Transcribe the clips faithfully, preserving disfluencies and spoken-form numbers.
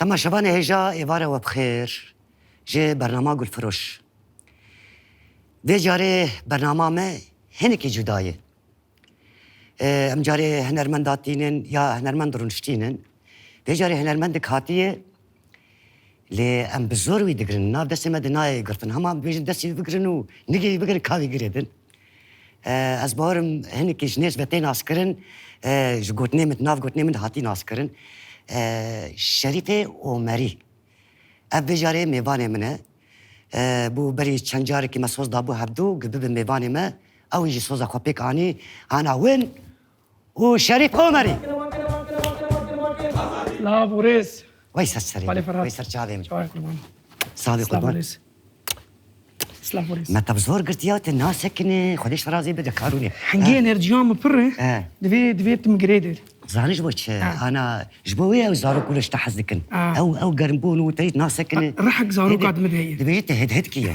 Temaşevanê hêja, êvara we bi xêr ji bernama Gulfiroş. Vê carê bernama me hinekî cuda ye. Em carê hunermend hatînin ya hunermend rûniştînin. Vê carê hunermendek hatiye, lê em bi zor wî digirin. Nav destê me de nayê girtin. Hema em dibêjin destê wî bigirin û nigê wî bigirin, ka wî girêdin. Ez bawerim hinekî ji nêz ve tê naskirin, ji gotinê min, nav gotinê min de hatî naskirin. Şerîfê Omerî. Ev vê carê mêvanê min e. Bû berî çend carekî me soz dabû hevdû, ku bibe mêvanê me. Ew jî soza xwe pêk anî, ana win û Şerîf Omerî. Lav û rêz. Wey ser serê Xalê min, Ferhat. Wey ser çavê min. Çavê qurban. Sağ ol, Silav û qurban. Rêz. Silav û rêz. Me te bi zor girtiya, te nasekine, Xwedê ji te razî be, de karûnê. Hingê enerjiya min pir e. He. Divê, divê tu min girêdî. Zanî ji bo çi? Ha. Ana, ji bo wê ew zarok wilo ji te hez dikin. Ha. Ew, ew germbûn û te nasekine. Rihek zaroka di min de heye. Dibêjî te hidhidkî ye.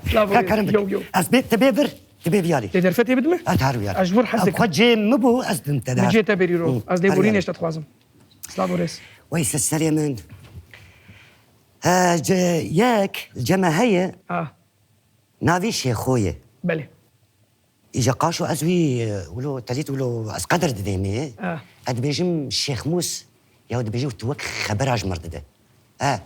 Silav û rêz. Ka kerem bike. Yo, yo. Ez bê, te bê vir, te bê viyarî. Lê derfetê bidime? Ez her wiyar. Ez ji wir hez dikim. Xwe cê min bû, ez dim te de. Min cê te berî ro. Hı. Ez lê borînê ji te dixwazim. Silav û rêz. Wey ser serê min. He, ce-, yek, ceme heye. Ha. Navê Şêxo ye. Belê. Îja qaşo ez wî, e, wilo, telît wilo, ez qedir didêmê. Ah. Ez dibêjim Şêx Mûs, ya dibêje tu wek xebera ji mir dide. E,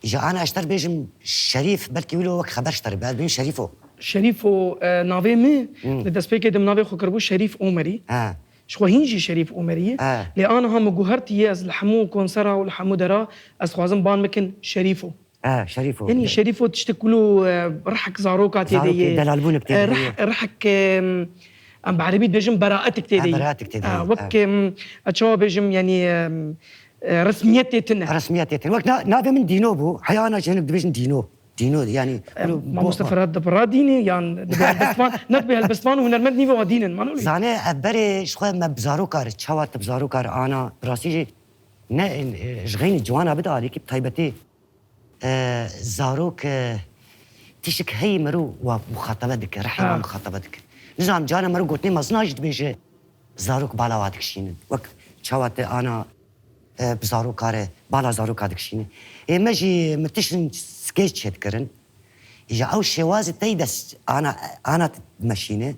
îja ana ez ji te re bêjim Şerîf, belkî wilo wek xeber ji te re be, ez bêjim Şerîfo. Şerîfo, e, navê min, Hmm. li destpêkê de min navê xwe kiribû Şerîf Omerî. Ha. Ji xwe hîn jî Şerîf Omerî ye. Ha. Lê aniha min guhertiye ez li hemû konsera û li hemû dera ez dixwazim ban min kin Şerîfo. E, Şerîfo. Yanî Şerîfo tiştek wilo, e, rihek zaroka tê de ye. Zarokê delalbûnek tê de ye. E, rih-, rihek, em, em bi erebî dibêjin beraetek tê de ye. E, beraetek tê de ye. E, wek, em, e, çawa bêjim, yanî, em, e, resmiyetê tune. Resmiyetê tune. Wek na-, navê min Dîno bû. Heya ana jî hinek dibêjin Dîno. Dîno, yanî, E, wilo mamoste bo-, Ferhat, di bira dînê, yan dibe helbestvan, ne dibe helbestvan û hunermend nîve wa dînin, mano lê. Zane, ev berê ji xwe me bi zaroka re, çawa te bi zaroka re ana, bi rastî jî ne, e, ji xeynî ciwana bide alîkî bi taybetî. E, zarok, e, tişik heyî mero wa muxatabe dike, rihê wa Ha. muxatabe dike. Nizam cara mero gotinê mezina jî dibêje zarok bala wa dikişînin. Wek çawa te ana, e, bi zaroka re, bala zaroka dikişîne. Ê me jî min tiştin skeç çêdikirin. Îja ew şêwazê tey de s-, ana, ana dimeşîne.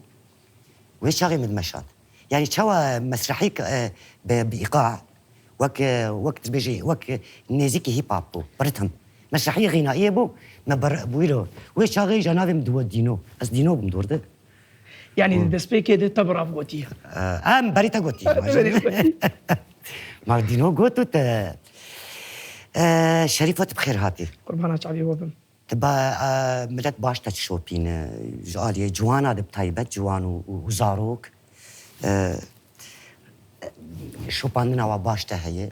Wê çaxê min dimeşand. Yanî çawa mesrehî, e, bi, bi îqa, wek, e, wek dibêjî, wek nêzîkî hip hop bû, bi ritim. Mesrehî xînayê bû, me ber-, bûyî ro. Wê çaxê îja navê min diwe Dîno. Ez Dîno bûm dor de. Yanî Hmm. di destpêkê de te birav gotiye. E, em berî te gotiye. Berî gotiye. Ma Dîno got û te, e, Şerîfo tu bi xêr hatî. Qurbana çavê we bim. Ti ba, e, milet baş te dişopîne, ji aliyê ciwana de bi taybet, ciwan û, û, û zarok. E, şopandina wa baş te heye.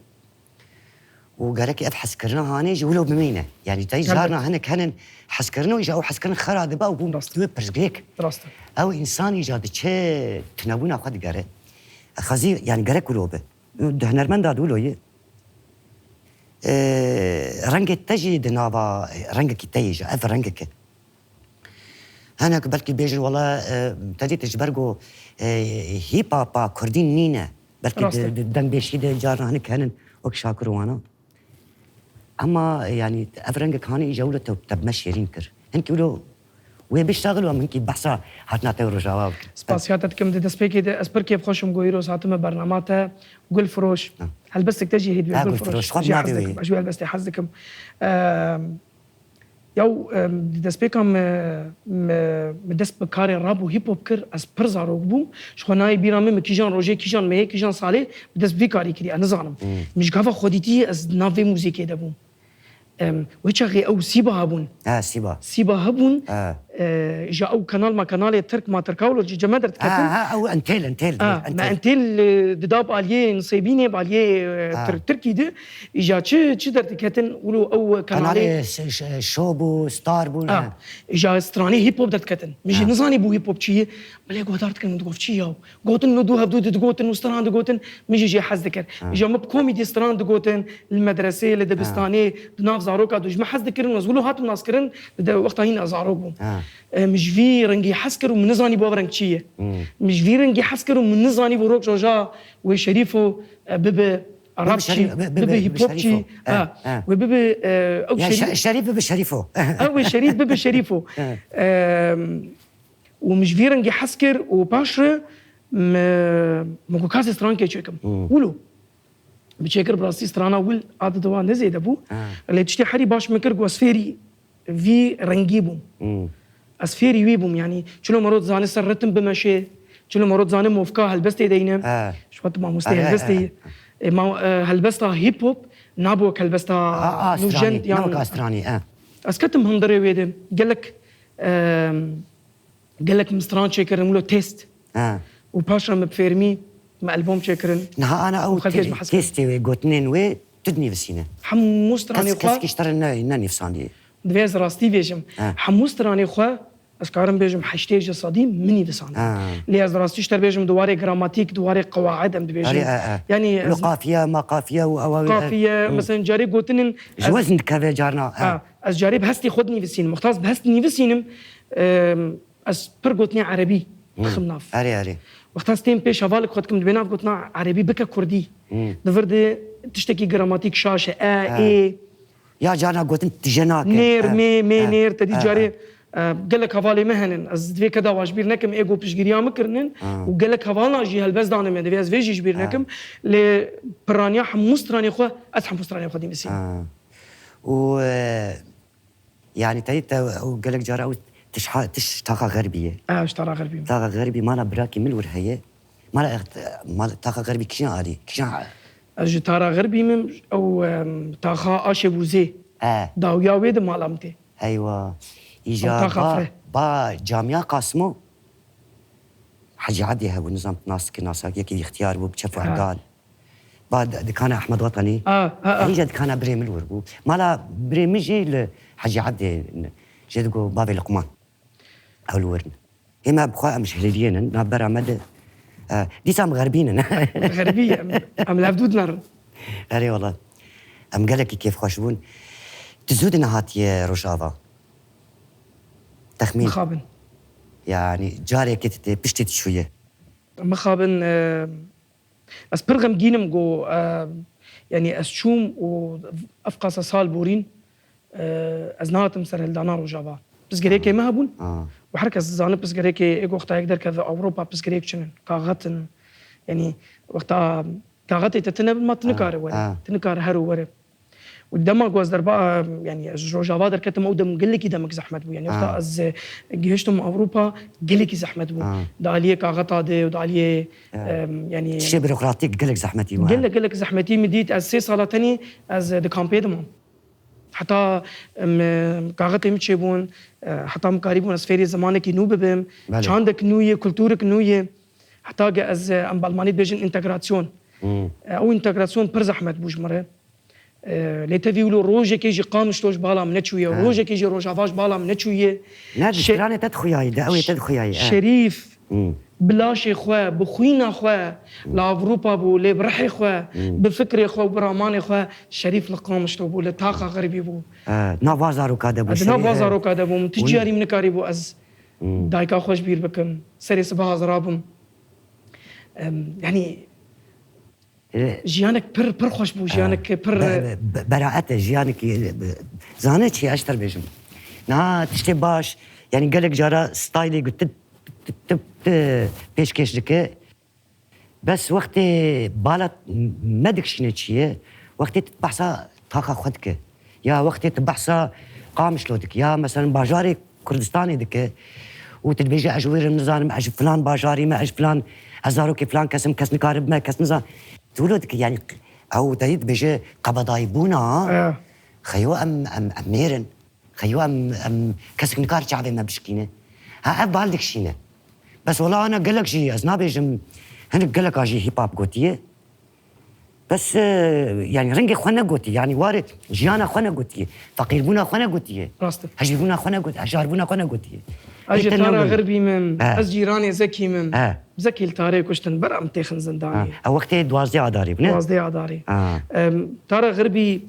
Û gerek ev hezkirina hanê jî wilo bimîne. Yanî te Elbet. carna hinek henin hezkirina, îja ew hezkirin xera dibe û bûn Rast. dibe pirsgirêk. Rast e. Ew însan îja diçe tunebûna xwe digere. Xezî, yanî gerek wilo be. Di hunermenda di wilo ye. E, rengê te jî di nava, e, rengekî te yê jî, ev rengek e. Hinek belkî bêjin, wela, e, te dît ji ber ku, e, hip hopa kurdî nîne. Belkî Rast e. di, di dengbêjî de carna hinek henin wek Şakir û wana. Ema, e, yanî ev rengek hanê îja wilo te, te bi me şêrîn kir. Hinkî wilo wê biştaxil û em hinkî behsa hatina te û Rojava bikin. Spasiya te dikim, di destpêkê de ez pir kêfxweş im ku îro ez hatime bernama te, Gulfiroş. Ha. Helbestek te jî hê divê Ha, Gulfiroş. Gulfiroş, xwe Jî hez navê wê dikim, ye. ez ji wê helbestê hez dikim. Em, yaw, em, di destpêka me, me, me dest bi karê rap û hip hop kir, ez pir zarok bûm. Ji xwe nayê bîra min, min kîjan rojê, kîjan mehê, kîjan salê bi dest bi vî karî kiriye, ez nizanim. Hmm. Min ji gava xwedîtiyê ez nav vê muzîkê de bûm. Em, wê çaxê ew Sîba hebûn. Ha, Sîba. Sîba hebûn. Ha. E, ji ew kanal ma kanalê Tirk ma Tirkawlo ji ceme derdiketin. Ha, ha, ew Entêl, Entêl, Ha, Entêl. me Entêl, e, dida bi aliyê Nisêbînê, bi aliyê, e, Ha. Tir-, Tirkî di. Îja çi, çi derdiketin, wilo ew kanalê Kanalê ş-, ş-, şo bû, star bû, Ha. ne? Îja stranê hip hop derdiketin. Min jî Ha. nizanî bû hip hop çi ye. Min lê guhdar dikirin, min digot çi yaw. Gotin, no du hevdû digotin û stran digotin, min jî jê hez dikir. Ha. Îja min bi komîdî stran digotin, li medresê, li Ha. dibistanê, di nav zaroka de ji min hez dikirin û ez wilo hatim naskirin, di de wexta hîn ez zarok bûm. Ha. E, min ji vî rengî hez kir û min nizanî bû ev reng çi ye. Hmm. Min ji vî rengî hez kir û min nizanî bû rok roja wê Şerîfo, e, bibe Rapçî, bibe hîpopçî, ha, wê bibe, e, ew şerîf, şerîf bibe şerîfo. Ew ê şerîf bibe şerîfo. Em, û min ji vî rengî hez kir û paş re min, min got, ka ez ê strankê çêkim. Wilo. Bi çêkir bi rastî strana wil a di diwa ne zêde bû. Lê tiştê herî baş min kir, got ez fêrî vî rengî bûm. Ez fêrî wî bûm, yanî çilo mero dizane ser ritim bimeşê, çilo mero dizane movka helbestê deyne. Ji xwe tu mamostê helbestê yî. E, ma, e, helbesta hip hop nabû wek helbesta nûjen yan. Ez ketim hundirê wê de. Gelek, e, gelek min stran çêkirin wilo test. Û paş re min bi fêrmî min albom çêkirin. Niha ana ew testê wê, gotinên wê tu dinivîsîne? Hemû stranê xwe. Kes, kesekî ji te re ne, nenivîsandiye. Divê ez rastî bêjim. Hemû stranê xwe ez karim bêjim heştê ji sedî min nivîsand. Lê ez rastî ji te bêjim di warê gramatîk, di warê qewaid em dibêjin. Erê, e, e. Yanî wilo qafiye, ma qafiye û ewa wê, e, qafiye, mesela carê gotinin ji wezn dikeve carna, e. Ez carê bi hestê xwe dinivîsînim. Wexta ez bi hest nivîsînim, em, ez pir gotinê erebî dixim nav. Erê, erê. Wexta ez têm pêş hevalek xwe dikim, dibê nav gotina erebî bike kurdî. Di vir de tiştekî gramatîk şaş e, e, ê. Ya carna gotin tije nake. Nêr, mê, mê, nêr, te dî carê, e, gelek hevalê me henin. Ez divê keda wan ji bîr nekim, ê got piştgiriya min kirinin û gelek hevalna jî helbest dane me, divê ez vê jî ji bîr nekim. Lê piraniya hemû stranê xwe, ez hemû stranê xwe dîmisînim. Û, e, yanî te, te ew gelek cara ew tiş ha-, tiş taxa xerbî ye. Ew ji tara xerbî min. Taxa xerbî mala birakî min wir heye. Mala ext-, mal, taxa xerbî kîjan alî, kîjan? Ez ji tara xerbî min, ew, em, taxa aşê bûzê. E. Dawiya wê de mala min tê. Eywa. Îja ba, ba Camiya Qasimo. Hecî Ebdê hebû, nizam nas dike, nasak yekî îxtiyar bû, bi çefa gal. Ba d-, dikana Ehmed Wetanî. A, a, a. Hîja dikana birê min wir bû. Mala birê min jî li Hecî Ebdê, jê digo bavê Luqman. Ew li wir in. Ê me bi xwe em ji Hilêliyê nin, navbera me de, e, dîsa em xerbî nin. Xerbî, em, em li hev dû dinerin. Erê wala. Em gelekî kêfxweş bûn. Tu zû de nehatiye Rojava? Texmîn. Mixabin. Yanî carekê tu tê piştî tu çûye? Mixabin, e, Ez pir xemgîn im ku, e, yanî ez çûm û ev qasa sal borîn, e, ez nehatim serhildana Rojava. Pirsgirêkê me hebûn û her kes dizane pirsgirêkê ê ku wexta yek derkeve Ewropa pirsgirêk çin in, kaxet in. Yanî wexta kaxetê te tune bin ma tu nikare were. Tu nikare her û were. Û dema ku ez derba, yanî ez ji Rojava derketim, ew dem gelekî demek zehmet bû. Yanî wexta ez, e, gihiştim Ewropa, gelekî zehmet bû. Di aliyê kaxeta de û di aliyê, em, yanî tiştê bürokratîk gelek zehmetî bû, he. Gelek, gelek zehmetî min dît. Ez sê sala tenî ez, e, di kampê de mam. Heta, em, e, kaxetê min çêbûn, e, heta min karîbûn ez fêrî zimanekî nû bibim, çandek nû yê, kulturek nû yê. Heta ge ez, e, em bi almanî dibêjin întegrasyon. E, ew întegrasyon pir zehmet bû ji min re. E, lê tevî wilo rojekê jî Qamişlo ji bala min neçûye, rojekê jî Rojava ji bala min neçûye. Ne, di stranê te dixuyayî, di ewê te dixuyayî, e. Şerîf, bi laşê xwe, bi xwîna xwe li Ewropa bû, lê bi rihê xwe, bi fikrê xwe û bi ramanê xwe Şerîf li Qamişlo bû, li taxa xerbî bû. E, nav va zaroka de bû, di nav va zaroka de bû, min tu carî min nikarîbû ez dayika xwe ji bîr bikim, serê sibeha ez rabim. Em, yanî, E, jiyanek pir, pir xweş bû, e, jiyanek pir be-, be-, be-, beraet e, jiyanekî, e, be-, zane çi, ez ji te re bêjim. Niha tiştê baş, yanî gelek cara staylê ku tu, tu, tu, tu pêşkêş dike. Bes wextê bala me dikişîne çi ye, wextê tu behsa taxa xwe dike. Ya wextê tu behsa Qamişlo dike, ya, meselen, bajarê Kurdistanê dike û tu dibêje, ez ji wir im, nizanim, ez ji filan bajarî me, ez ji filan, ez zarokê filan kes im, kes nikare bime, kes nizan. Tu wilo dike, yanî, ew te dibêje qebedayîbûna, xeyo em, em, em mêr in. Xeyo em, em, kesek nikare çavê me bişkîne. Ha, ev bal dikişîne. Bes wela ana gelek jî, ez nabêjim, hinek geleka jî hip hop gotiye. Bes, e, yanî rengê xwe negotî, yanî warê jiyana xwe negotî, feqîrbûna xwe negotî, rast e, hejîrbûna xwe negotî, hejarbûna xwe negotî. Ez ji tara xirbî min, ez cîranê Zekî min. Zekî li tarê kuştin, bera min têxin zindanê. Ew wextê duwazdeh Adarê bû, ne? Duwazdeh Adarê. Em, tara xirbî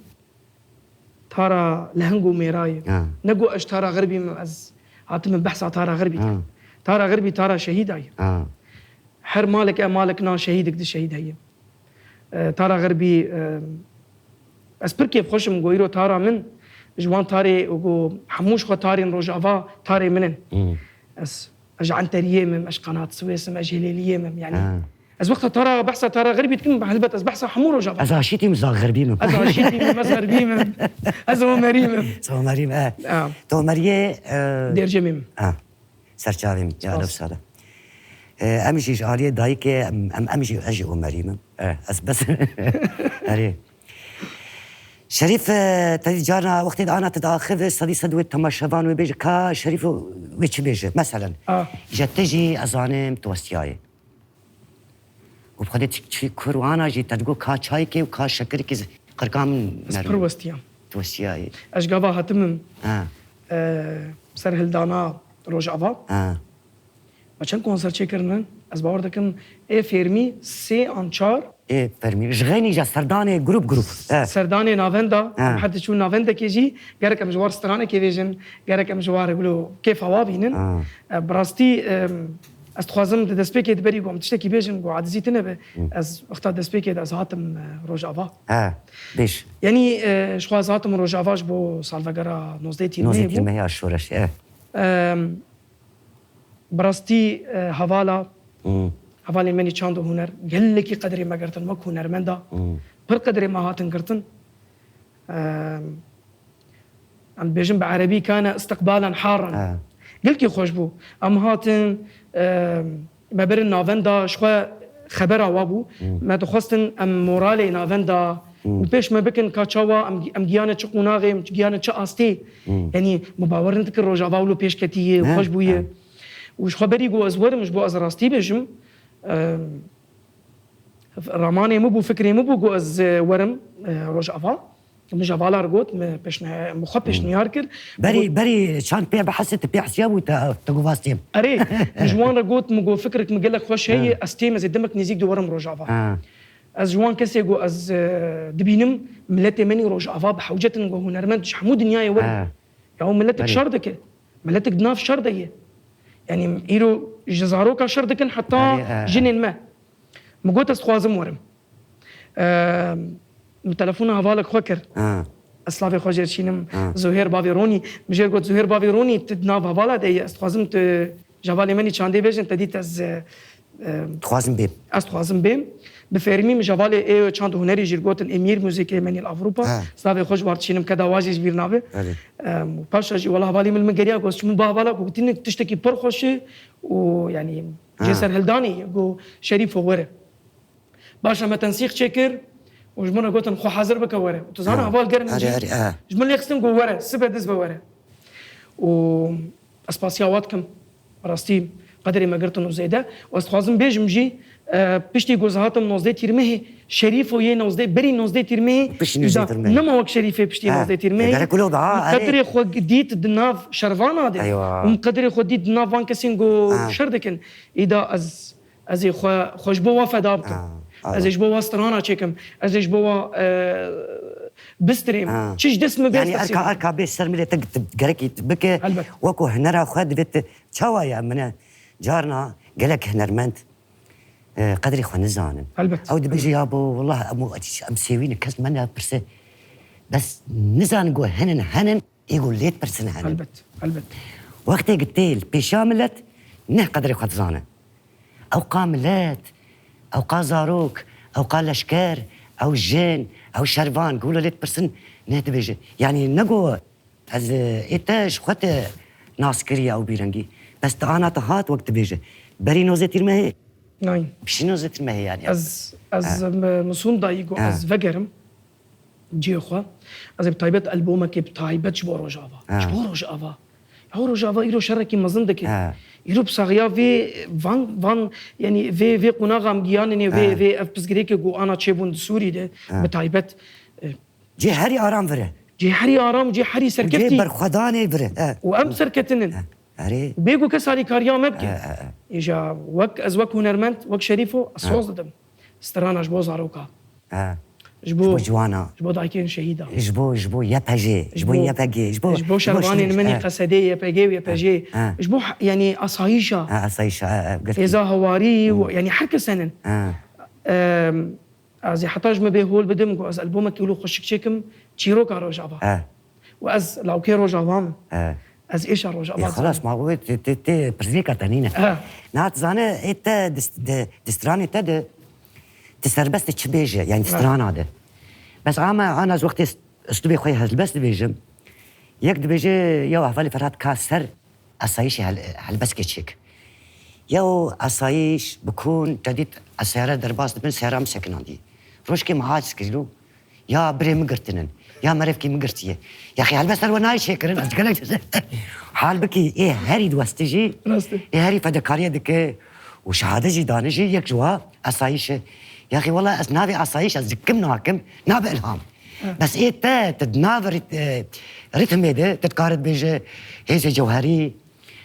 tara leheng û mêra ye. Ne got ez ji tara xirbî min, ez hatime behsa tara xirbî dikim. Tara xirbî tara şehîda ye. Her malek e malek nan şehîdek di şehîd heye. E, Tara Xirbî, e, ez pir kêfxweş im ku îro tara min ji wan tarê û ku hemû ji xwe tarên Rojava tarê min in. Ez, ez ji Enteriyê me im, ez ji Qanat Swês im, ez ji Hêlêliyê me im. Yanî ez wexta tara, behsa Tara Xirbî dikim, helbet ez behsa hemû Rojava. Ez aşîtî me, ez Xirbî me. Ez aşîtî me, ez Xirbî me. Ez Omerî me. Ez Omerî me, e. Ha. Tu Omeriyê, e, Dêrcemê me. Ha. Serçavê min, ya Spas. Ew sade. E, em jî ji aliyê dayikê, em, em, em jî, ez jî Omerî me. E, ez bes. Erê. Şerîf, e, te dî carna wextê de ana te diaxive, sedî sed wê temaşevan wê bêje, ka Şerîf wê çi bêje? Meselen, ah, ji te jî ez zanim tu westiyayê. Û bi xwedê çi, çi kur û ana jî te digot ka çayekê û ka şekirkê z-, qirka min nerm. Ez pir westiyam. Tu westiyayê. Ez gava hatim im, ha, e, ser hildana Rojava. Ha. Me çend konser çêkirine, ez bawer dikim ê fermî sê an çar. Ê fermî. Ji xeynî ja serdanê grup grup. E. Serdanê navenda, ha, em her diçûn navendekê jî, gerek em ji war stranekê bêjin, gerek em ji war wilo kêfa wa bînin. Ha. E, bi rastî, em, ez dixwazim di destpêkê di berî ku em tiştekî bêjin, ku acizî tune be, ez wexta destpêkê de ez hatim, e, Rojava. Ha, bêj. Yanî, e, ji xwe ez hatim Rojava ji bo salvegera nozdeh Tîrmehê bû. Nozdeh Tîrmehê a şoreşê, e. Em, Bi rastî, e, hevala, hmm, hevalên me nî çand û huner, gelekî qedrê me girtin wek hunermenda. Hmm. Pir qedrê me hatin girtin. E, em dibêjin bi erebî kane istiqbalen haran. Ha. Gelkî xweş bû. Em hatin, e, me birin navenda, ji xwe xebera wa bû. Hmm. Me dixwestin em moralê navenda, hmm, û pêş me bikin ka çawa em, em giyane çi qonaxê, em giyane çi astê. Hmm. Yanî, me bawer nedikir Rojava wilo pêş ketiye, ne, xweş bûye. Ne. Û ji xwe berî ku ez werim, ji bo ez rastî bêjim, em, ramanê min bû, fikrê min bû ku ez, e, werim, e, Rojava. Min ji hevala re got, min pêşne-, min xwe, hmm, pêşniyar kir. Berî, got, berî çand pê bihesê, tu pê hesiya bû, te, te got vastiyê. Erê, min ji wan re got, min got, fikrek min gelek xweş heye, ha, ez têm, ez ê demek nêzîk de werim Rojava. Ha. Ez ji wan kesê ku ez, e, dibînim, miletê me nî Rojava bi hewcet in ku hunermend ji hemû dinyayê werin. Ha. Ya, ew miletek, erê, şer dike. Miletek di nav şer de ye. Yanî îro ji zaroka şer dikin heta, erê, e, jinên me. Min got ez dixwazim werim. E, min telefona hevalek xwe kir. Ha. Ez slavê xwe jê dişînim. Ha. Zuhêr bavê Ronî. Min jê got, Zuhêr bavê Ronî, tu di nav hevala de yî. Ez dixwazim tu ji hevalê me nî çandê bêjin, te dît ez, e, e, dixwazim bêm. Ez dixwazim bêm. Bi fermî min ji hevalê ê çand û hunerî jî gotin, ê mîr muzîkê me nî li Ewropa. Ha. Slavê xwe ji war dişînim, keda wa jî ji bîr nabe. Belê. E, û paşa jî wela hevalê min li min geriya, got, çû min ba hevala, got, tînik tiştekî pir xweş e û yanî, ha, jê serhildanê ye, got, Şerîfo were. Baş e, me tensîq çêkir û ji min re gotin, xwe hazir bike were. Tu zana, ha, heval germ in jî. Erê, erê, ha. Ji min lê xistin got were, sibe diz be were. Û ez spasiya wa dikim. Rastî qedrê me girtin û zêde. Û ez dixwazim bêjim jî, e, piştî ku ez hatim nozdeh Tîrmehê, Şerîfo yê nozdeh, berî nozdeh Tîrmehê, piştî nozdeh Tîrmehê, nema wek Şerîfê piştî, ha, nozdeh Tîrmehê. Gerek wilo daha, erê. Qedrê xwe dît di nav şervana de. Eywa. Û qedrê xwe dît di nav van kesên ku, ha, şer dikin. Îda ez Ez ê xwe, xwe ji bo we feda bikim. Ha, ha. Ez ê ji bo we strana çêkim. Ez ê ji bo we, e, bistirêm. Ha. Çi ji dest min bê, yanî ez erka, erka bê ser milê te, tu gerekî tu bike. Helbet. Wekû hunera xwe divê tu çawa ye? Min e carna gelek hunermend, e, qedrê xwe nizanin. Helbet. Ew dibêje, helbet, ya bo, wallah, em, em sêwî ne, kes me nepirse. Bes nizanin ku hinin, henin. Ê ku lê dipirsin hene. Helbet, helbet. Wextê ku tê li pêşiya milet, neh qedrê xwe dizane. Ew qa milet, ew qa zarok, ew qa leşker, ew jin, ew şervan, ku wilo lê dipirsin, neh dibêje. Yanî ne ku ez, ê te ji xwe te nas kiriye ew bîrengî. Bes tu ana te hat wek dibêje. Berî nozê tîrmehê. Nayî. Piştî nozê tîrmehê yanî. Ez, ez, ha, mi, mi sûnd dayî ku, ha, ez vegerim cihê xwe. Ez ê bi taybet albûmekê bi taybet ji bo Rojava. Ha. Ji bo Rojava. Ew Rojava îro şerekî mezin dike. Ha. Îro bi saxiya vê van, van, yanî vê, vê qonaxa em giyanîne, vê, ha, vê ev pirsgirêkê ku ana çêbûn di Sûrî de, ha, bi taybet, e, Cê herî aram vir e. Cê herî aram, cê herî serkeftî. Cê berxwedanê vir e. E. Û em serketin in. E. Erê. Bê ku kes alîkariya me bike. E, e, e. Îja wek ez, wek hunermend, wek Şerîfo, ez, e, soz didim. Strana ji bo zaroka. E. Ji bo, ji bo ciwana. Ji bo dayikên şehîda. Ji bo, ji bo Y P G. Ji bo, ji bo Y P G. Ji bo, ji bo şervanên min ê, e, Q S D, Y P G û Y P G. E. Ji bo, yanî asayîşa. E, asayîşa, e, e, girtî. Hêza hewarî û, hmm, yanî her kes henin. E. Em, Ez ê heta ji min bê hol bidim ku ez albûmekî wilo xweşik çêkim, çîroka Rojava. He. Û ez lawkê Rojava me. He. Ez êşa Rojava Ê, xelas, dizanîm. Ma wê tê, tê, tê pirsgirêka te nîne. He. Niha tu zane, ê te di, di, di stranê te de, tu serbest çi bêje, yani He. strana de. Bes ama ana ez wextê st-, stûbê xwe helbest dibêjim. Yek dibêje, ya hevalê Ferhat ka ser asayîşê hel-, helbestkê çêk. Ya o asayîş bikûn, te dît esayara derbas dibin, seyara min sekinandî. Rojkê min hac kirî. Ya birê min girtinin, ya merevkî min girtiye. Ya xî helbest ser we nayê çêkirin, ez gelek halbikî ê herî diwesti jî, Rast e. ê herî fedekariye dike û şehade jî dane jî yek ji wa asayîş e. Ya xî wela ez navê asayîş ez dikim nakim, nabe ilham. Bes ê te, te di nav rit-, e, ritmê de, te dikare bêje hêzê cewherî,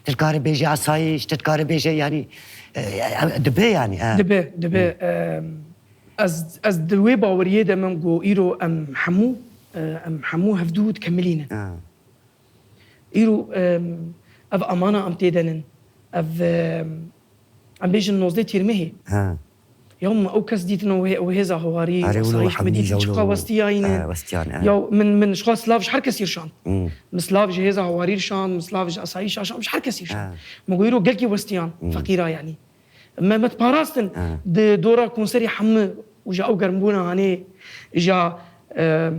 te dikare bêje asayîş, te dikare bêje yani, e, e, dibe yani, e. Dibe, dibe. Em, ez, ez di wê baweriyê de me ku îro em hemû, e, em hemû hevdû dikemilînin. Ha. Îro, em, ev amana em tê de nin. Ev, em, em bêjin nozdeh Tîrmehê. Ha. Ya me ew kes dîtin û hê-, û hêza hawarî, Erê, wilo asayîş me hemî dîtin, jewlo çiqa westiyayin. Ha, westiyan, ha. Ya min, min ji xwe silav ji her kesî rişand. Hmm. Min silav ji hêza hawarî rişand, min silav ji asayîşa rişand, ji her kesî rişand. Ha. Me got îro gelkî westiyan, Hmm. feqîra yani. Me, me diparastin Ha. di dora konserê hemû û ji ew germbûna hanê, ja, em,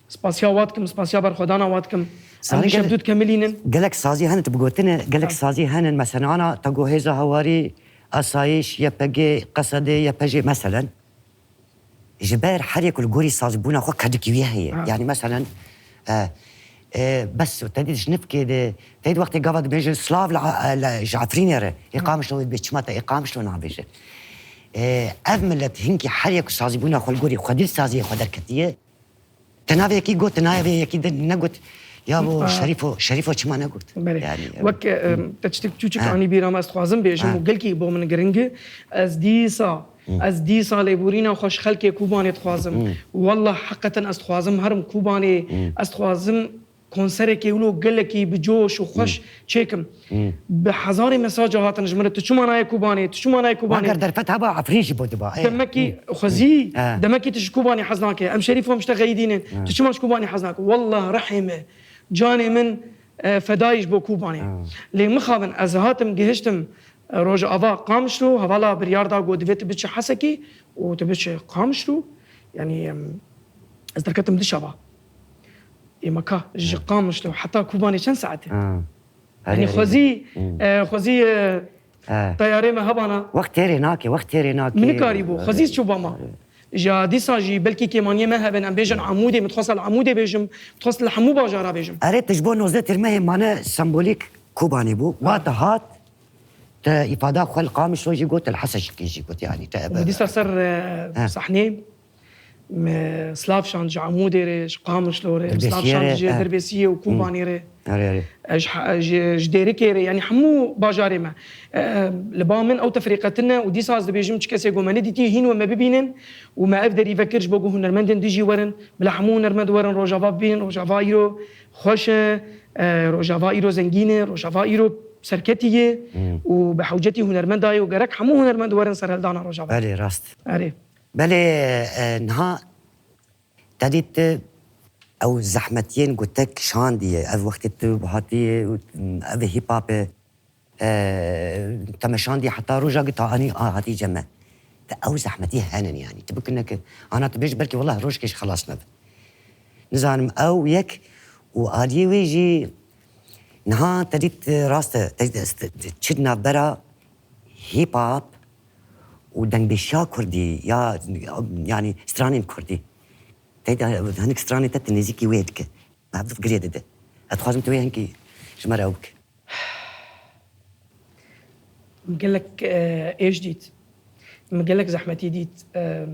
spasiya wa dikim, spasiya berxwedana wa dikim. Em Sarî bi gel-, şevdû dikemilînin. Gelek sazî hene, tu bi gotine, gelek Ha. sazî hene, mesela ana te got hêza hawarî, asayîş, Y P G, Qesedê, Y P J, meselen. Ji ber her yek li gorî sazbûna xwe kedikî wî heye. Ha. Yani meselen, e, e, bes te dî ji nifkê de, te dî wextê gava dibêjin, "Slav li, li, ji Efrînê re." Ê Qamişlo wê dibê, "Çima te ê Qamişlo nabêje?" E, ev millet hinkî her yek sazbûna xwe li gorî xwedî saziyê xwe derketiye. Te navê yekî got, te navê yekî de negot. Ya bo Ha. Şerîfo, Şerîfo çima negot? Belê. Yani, Wek, e, te tiştek çûçik Ha. anî bîra me, ez dixwazim bêjim Ha. û gelkî bo min giring e. Ez dîsa, Hmm. ez dîsa lêborîna xwe ji xelkê Kobanê dixwazim. Hmm. Wallah heqeten ez dixwazim herim Kobanê, Hmm. ez dixwazim konserekê wilo gelekî bi coş û xweş Hmm. çêkim. Hmm. Bi hezarê mesaja hatin ji min re, "Tu çima nayê Kobanê? Tu çima nayê Kobanê?" Eger derfet heba Efrîn jî bo diba. Ê. Demekî Hmm. xwezî, Hmm. demekî tu ji Kobanê hez nake. Em Şerîfo em ji te xeyidînin. Hmm. Tu çima ji Kobanê hez nake? Wallah rihê me, canê min, e, fedayî ji bo Kobanê. Hmm. Lê mixabin ez hatim gihiştim, e, Rojava Qamişlo, hevala biryar da got divê tu biçi Hesekî û tu biçi Qamişlo. Yani, em, ez derketim dişeva. Ê me ka, ji Ha. Qamişlo heta Kobanê çend saet e? Ha. Yani Herê xwezî, Hmm. e, xwezî, e, Ha. teyarê me hebana. Wext têrê nake, wext têrê nake. Min nikarîbû, Herê. xwezî çû bama. Herê. Ji dîsa jî belkî kêmaniyê me hebin, em bêjin Amûdê, min dixwest li Amûdê bêjim, min dixwest li hemû bajara bêjim. Erê, tu ji bo nozdeh Tîrmehê mane sembolîk Kobanê bû. Wa te hat, te îfada xwe li Qamişlo jî got, li Hesekî jî got, yani, te Min dîsa ser, e, Ha. sahneyê, me silav şand ji Amûdê re, ji Qamişlo re, me silav Dirbêsiyê şand re, ji ha. Dirbêsiyê û Hmm. Kobanê re. Erê, erê. E, ji, ji, ji Dêrikê re, yani hemû bajarê me. E, li ba min ew tefrîqe tune û dîsa ez dibêjim çi kesê ku me nedîtî, hîn we me bibînin û me ev derî vekir ji bo ku hunermendên dijî werin, bila hemû hunermend werin Rojava bibînin. Rojava îro xweş e, e, Rojava îro zengîn e, Rojava îro serketî ye Hmm. û bi hewcetî hunermenda ye û gerek hemû hunermend werin serhildana Rojava. Belê, rast. Erê. Belê, e, niha te dît ew zehmetiyên ku te kişandiye, ev wextê tu hatiye û ev hip hop e, e, te meşandiye heta roja ku ta anî a hatî cem me. Te ew zehmetî henin yani. Tu bikine ki ana tu bêj belkî wallah rojkê ji xelas nebe. Nizanim ew yek û aliyê wê jî niha te dît rast e, te dît çi navbera hip hop û dengbêşiya kurdî ya, yani stranên kurdî. Te de hinek stranê te, te nêzîkî wê dike. Ev girê dide. Ez dixwazim tu wê hinkî ji me re ew bike. Min gelek, e, êş dît. Min gelek zehmetî dît. E,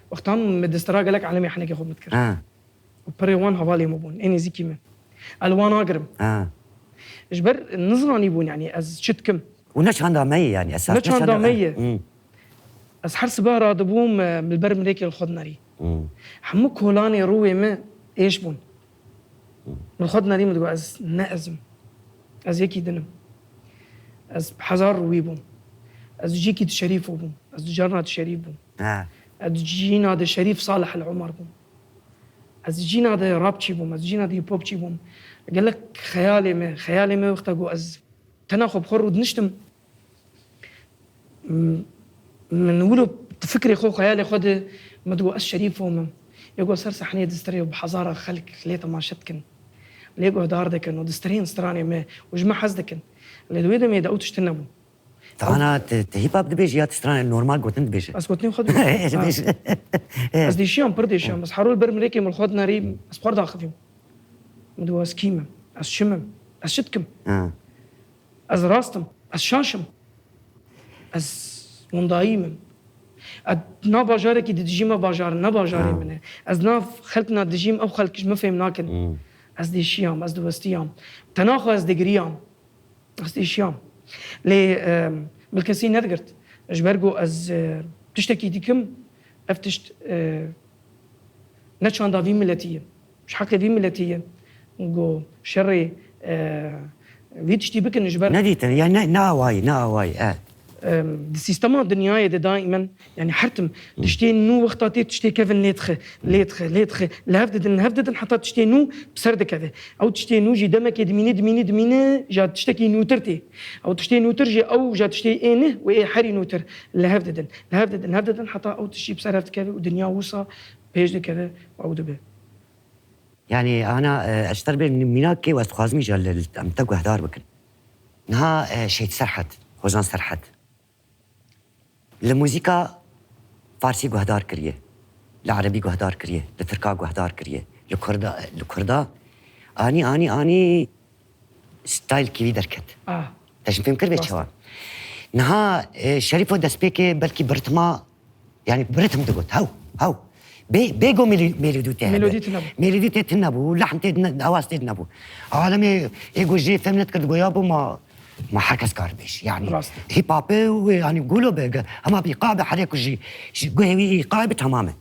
wextan min distira gelek alemê henekê xwe min dikir. Ha. Û pirê wan hevalê min bûn. Ê nêzîkî min. Ez li wan nagirim. Ha. Ji ber nizanî bûn, yani ez çi dikim. Û ne çanda me ye yani, esas Ne ne çanda çanda me ye. Hmm. Ez her sibe radibûm, e, li ber mirêkê li xwe dinerî. Hmm. Hemû kolanê rûyê me êş bûn. Hmm. Min li xwe dinerî, min digot, ez ne ez im. Ez yekî din im. Ez bi hezar rûyî bûm. Ez cîkî di Şerîfo bûm. Ez di carna di Şerîf bûm. Ha. Ez cîna de Şerîf Salih El Omer bûm. Ez cîna de rapçî bûm, ez cîna de hip-hopçî bûm. Gelek xeyalê me, xeyalê me wexta ku ez tena xwe bi xwe rûdiniştim, m-, min wilo di fikrê xwe, xeyalê xwe de min digot, ez Şerîfo me. Yê ku ser sehneyê distirê û bi hezara xelk lê temaşe dikin. Lê guhdar dikin û distirên stranê me û ji me hez dikin. Lê di wê demê de ew tişt nebû. Te ana, te, te hip hop dibêjî ya te stranê normal gotin dibêje? Ez gotinên xwe dibêjim. Dibêje. Ha. Ez dêşiyam, pir dêşiyam. Ez her rol ber min rêkê min xwe dinarî, ez xwe daxivîm. Min digot, ez kî me? Ez çi me? Ez çi dikim? Ha. Ez rast im. Ez şaş im. Ez windayî me. Ez nav bajarekî de dijîm, ev bajar ne bajarê min e. Ez nav xelkna dijîm, ev xelk ji min fêm nakin. Hmm. Ez dêşiyam, ez diwestiyam. Tena xwe ez digiriyam. Ez êşiyam. Lê, e, min kesî nedigirt. Ji ber ku ez, e, tiştekî dikim, ev tişt, e, ne çanda vî miletî ye. Ji heqê vî miletî ye. Ku şerê, e, vî tiştî bikin ji ber Nedîtin, ya ne, ne awayî, ne awayî, e. Em, di sîstema dinyayê de daîmen, yanî her tim tiştê nû wexta tê tiştê kevin lê dixe, lê dixe, lê dixe, li hev didin, li hev didin heta tiştê nû bi ser dikeve. Ew tiştê nû jî demekê dimîne, dimîne, dimîne, ja tiştekî nûtir tê. Ew tiştê nûtir jî ew ja tiştê ê nih û ê herî nûtir li hev didin, li hev didin, li hev didin heta ew tişt jî bi ser hev dikeve û dinya wisa pêş dikeve û ew dibe. Yanî ana, e, ez ji te re bê mînakê û ez dixwazim îcar li, li, em te guhdar bikin. Niha, e, Şehîd Serhed, Hozan Serhed. Li muzîka farsî guhdar kiriye, li erebî guhdar kiriye, li tirka guhdar kiriye, li kurda, li kurda anî, anî, anî style kîvî derket. Ah. Te ji fêm kir vê çawa? Niha, e, Şerîfo destpêkê belkî bi ritma, yanî bi ritm digot, hew, hew. Bê, bê go melî-, melodî tê hebe. Melodî tune bû. Melodî tê tune bû, lehn tê ne-, awaz tê tune bû. Alemê ê go jê fêm nedikir digo ya bo ma, ma her kes kar bêj. Yanî hip hop û, yanî gulo be, ge-, hema bi îqa be herê ku jî, jî guhê wî îqa be tamam e.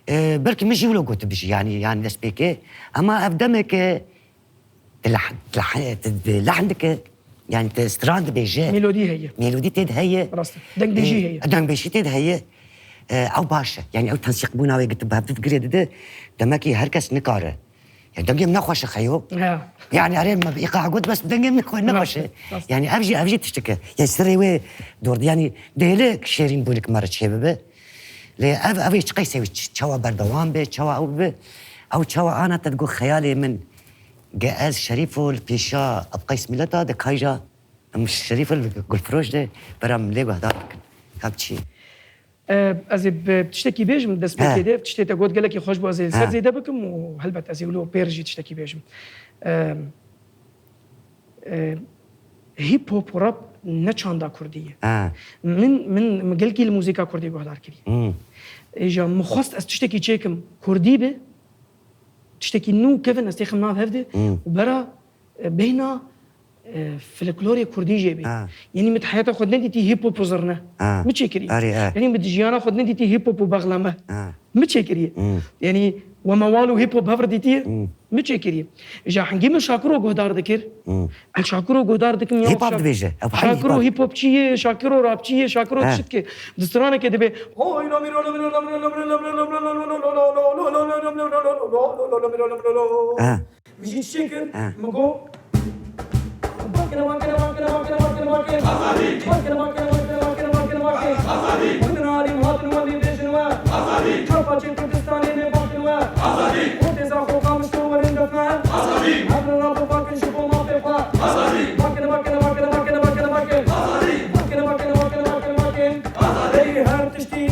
E, belkî min jî wilo gotibî jî, yanî, yanî destpêkê. Hema ev demeke Di leh-, di leh-, di, di lehn dike, yanî di stran dibêje. Melodî heye. Melodî tê de heye. Rast e. Dengbêjî heye. E, dengbêjî tê de heye. E, ew baş e. Yanî ew tensîqbûna wê gi tu bi hev digirê dide, demekî her kes nikare. Ya dengê min nexweş e xeyo. Ya. Yanî erê me bi îqa got bes dengê min xwe nexweş e. Rast e, rast e. Yanî ev jî, ev jî tiştik e. Yanî serê wê dor, yanî dêlik şêrîn bûlik me re çêbibe. Lê ev, ev ê çi qeysê wî ç-, çawa berdewam be, çawa ew bibe? Ew çawa ana te digot xeyalê min, ge ez Şerîfo li pêşa Ebqeys Mileta de kayja em Şerîfo li Gulfiroş de bera min lê guhdar bikin. Ka bi çi? E, ez ê bi tiştekî bêjim, destpêkê de tiştê te got gelekî xweş bû, ez ê li ser zêde bikim û helbet ez ê wilo pêr jî tiştekî bêjim. E, e, hip hop û rap ne çanda kurdî ye. Ha. Min, min, min gelkî li muzîka kurdî guhdar kiriye. Hmm. Êja min xwest ez tiştekî çêkim kurdî be, tiştekî nû kevin ez têxim nav hev de Hmm. û bera, e, bêhna, e, folklorê kurdî jê bê. Ha. Yanî min di heyata xwe nedîtî hip hop û zirne. Ha. Mi çêkirî? Erê, e. Yanî min di jiyana xwe nedîtî hip hop û bexleme. Ha. Mi çêkiriye? Hmm. Yanî we mewal û hip hop hev re dîtiye? Hmm. Mi çêkiriye? Ji hingî min Şakiro guhdar dikir. Hmm. Ez Şakiro guhdar dikim ya Hip hop Şak-, dibêje. Ev hay Şakiro hip hop. Hip hopçî ye, Şakiro rapçî ye, Şakiro He. Tişt ke. Di straneke dibe. He. Min jî çi kir? He. Min got, bakine, bakine, bakine. Azadî! Bakine, bakine, bakine. Azadî! Min alîm hatin welî bêjin we. Azadî! Çar parçeyên Kurdistanê lê bakin we. Azadî! Proteza xwe qamişto werin defne. Azadî! Evre ra bibakin ji bo mafê xwe. Azadî! Bakine, bakine, bakine. Azadî! Bakine, bakine, bakine. Azadî! Ey her tiştî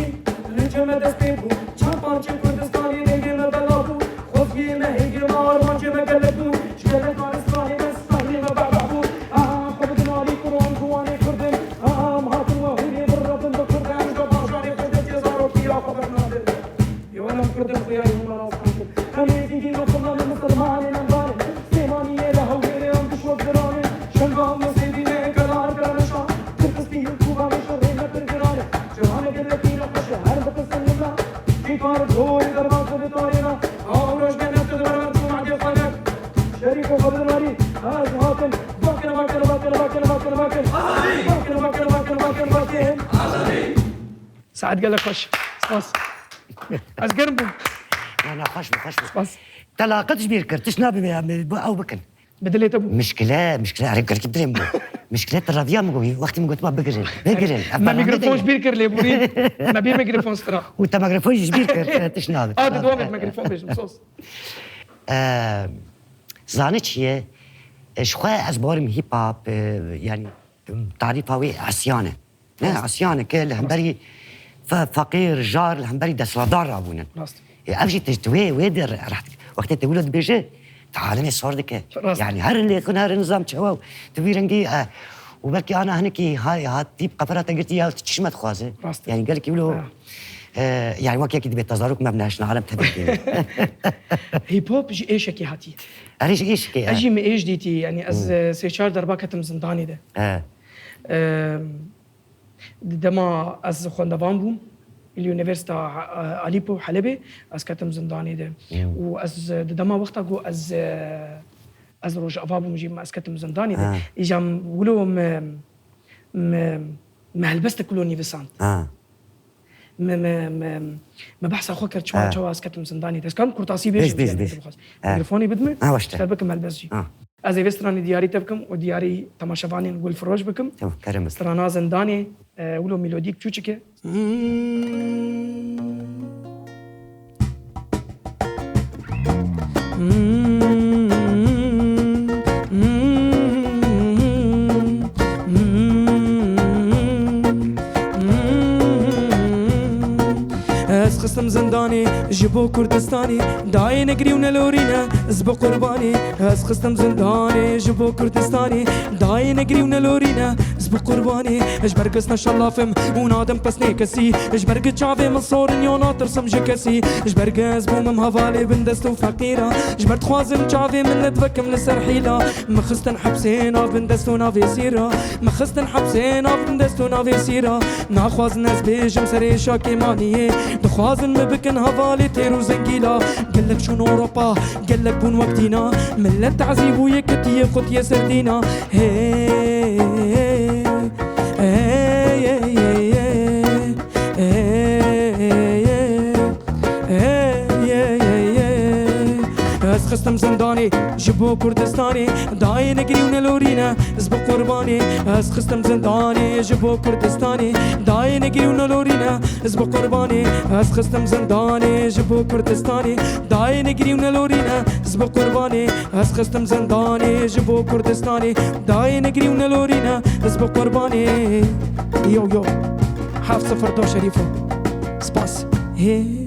li cem me dest pê bû. Çar parçeyên Kurdistanê dengê me bela bû. Xweziyê me, hêgê me, armancê me gelek bû. Ji gelek daristanê me, stranê me berda bû. Aha, xwe bidin alî Kur'an, ciwanê Kurd in. Aha, em hatin we hûnê birevin bi Kurd, em ji bajarê Kurd in, tê zarokiya xwe birnadin. Ê we em Kurd in, xuya hûn me rast nakin. Em êzîdî ne, Kurdan in, misilman in, em bar in. Sêmaniyê li Hewlêrê em diş wek ziran in. Şengal me sêdî ne, kelar, kelar şa. Tirkistî, Kuba, me şerê me pir giran in. Cihana gelekî ne xweş e, her bixisin min re. Kî kar, goyê derbas bi tarê re. Awroj bene tu diber çû madê xwe ne. Şerîf û Xedir Marî, ez hatim. Bakine, bakine, bakine. Azadî! Bakine, bakine, bakine, bakine, bakine. Azadî! Saet gelek xweş. Spas. Ez germ bûm. Na, na, xweş bû, xweş bû. Spas. Te laqet ji bîr kir, tişt nabe me, em, bu, ew bikin. Bi dilê te bû. Mişkile, mişkile, erê, gelkî dilê min bû. Mişkile, tu reviya min got, wextî min got, ma bigirin, bigirin. Ev Me bername mikrofon deyê. ji bîr kir lêborîn. Me bê mikrofon stira. Û te mikrofon jî ji bîr kir, e, tişt nabe. A, di dua bê mikrofon bêjim, sos. E, Zanî çi ye? E, ji xwe ez bawerim hip hop, e, yanî, tarîfa wê esyan e. Ne, esyan e ke li hemberî fe-, feqîr, jar, li hemberî desthilatdar rabûnin. Rast. E, ev jî tişt wê, wê de re-, reht. Wextê te wilo dibêje, te alemê sor dike. Rast. Yanî her lêxin, her nizam çewa û tu vî rengî, e, û belkî ana hinekî ha-, hatî bi qefera te girtî ya tu çişme dixwaze. Rast. Yanî gelekî wilo, Ha. e, yanî wek yekî dibê tezarok me bi neşna alem tevî. Hip hop ji êşekê hatiye. Erê ji êşekê, Ez e. jî min êş dîtî, yanî ez, Hmm. e, sê çar derba ketim zindanê de. E. E, Di dema ez xwendevan bûm, li Unîversîta, e, Alîpo Helebê, ez ketim zindanê de. Hmm. Û ez di dema wexta ku ez, e, ez rojava bûm jî, ez ketim zindanê de. Ha. Îja wilo me, me, me helbestek wilo nivîsand. Ha. Me, me, me, me behsa xwe kir, çima, Ha. çawa ez ketim zindanê de. Ez karim kurtasî Bêj, bêjim, bêj, yanî, bêj. bixwaz. Ha. Mikrofonê bidime, Ha, baş e. ez bikim helbest jî. Ha. Ez ê vê stranê diyarî te bikim û diyarî temaşevanên Gulfiroş bikim. Tamam, kerem bike. Strana Zindanê, e, wilo melodîk çûçik e. Ez xistim zindanê ji bo Kurdistanê, dayê negirî û nelorîne, ez bi qurbanê. Ez xistim zindanê ji bo Kurdistanê, dayê negirî û nelorîne, ez bi qurbanê. Ji ber ku ez neşelafim û nadim pesnê kesî, ji ber ku çavê min sor in yo natirsim ji kesî, ji ber ku ez bûmim hevalê bindest û feqîra, ji ber dixwazim çavê min nedivekim li ser hîla. Min xistin hepsê nav bindest û navê sîra, min xistin hepsê nav bindest û navê sîra. Naxwazin ez bêjim serê şakê maniyê, dixwazin min bikin hevalê têr û zengîla. Gelek çûn Ewropa, gelek bûn wek dîna, milet tazî bû yekitiyê qutiye ser dîna. Hey, hey, hey, hey, hey. Ez xistim zindanê ji bo Kurdistanê, dayê negirî û nelorîne, ez bi qurbanê. Ez xistim zindanê ji bo Kurdistanê, dayê negirî û nelorîne, ez bi qurbanê. Ez xistim zindanê ji bo Kurdistanê, dayê negirî û nelorîne, ez bi qurbanê. Ez xistim zindanê ji bo Kurdistanê, dayê negirî û nelorîne, ez bi qurbanê. Yo, yo. Heft sifir do Şerîfo. Spas. Hê.